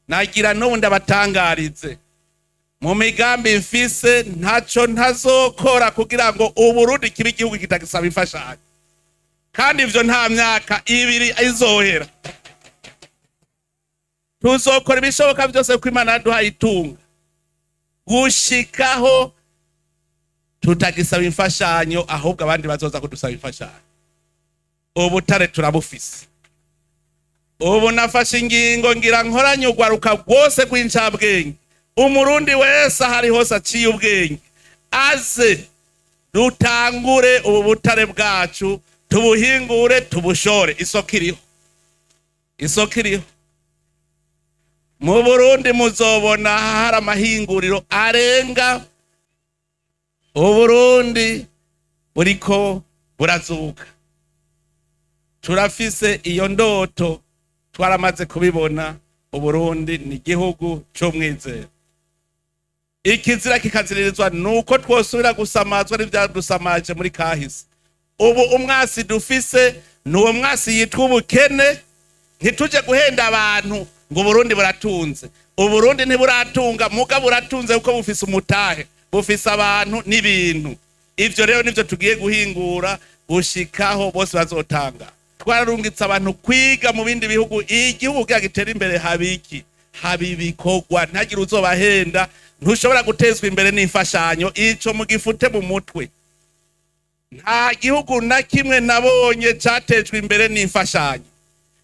Nagira n'ubu ndabatangarize, mu migambi mfise ntaco ntazokora kugira ngo Uburundi kibe igihugu kitagisaba imfashanyo, kandi ivyo nta myaka 2 izohera. Tuzokora ibishoboka byose ko Imana yaduhaye itunga gushikaho tutagisaba imfashanyo, ahubwo abandi bazoza kudusaba imfashanyo. Ubutare turabufise. Ubu nafashe ingingo ngira nkoranye urwaruka rwose rw'incabwenge, Umurundi wese ahari hose aciye ubwenge aze dutangure ubu butare bwacu, tubuhingure, tubushore. Isoko iriho, isoko iriho mu Burundi. Muzobona hari amahinguriro arenga. Uburundi buriko burazuka, turafise iyo ndoto, twaramaze kubibona. Uburundi ni igihugu c'umwizero. Ikizira kikaziririzwa nuko twosubira gusamazwa n'ivyadusamaje muri kahise. Ubu umwasi dufise ni uwo mwasi yitwa ubukene. Ntituje guhenda abantu ngo Uburundi buratunze. Uburundi ntiburatunga, muga buratunze kuko bufise umutahe, bufise abantu n'ibintu. Ivyo rero nivyo tugiye guhingura gushikaho bose bazotanga. Twararungitse abantu kwiga mu bindi bihugu. Igihugu kugira gitera imbere habiki haba ibikorwa, ntagire uzobahenda. Ntushobora gutezwa imbere n'imfashanyo, ico mugifute mu mutwe. Nta gihugu na kimwe nabonye catejwe imbere n'imfashanyo,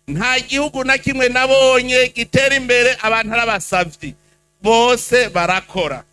nta gihugu na kimwe nabonye gitera imbere abantu ari abasavyi. Bose barakora.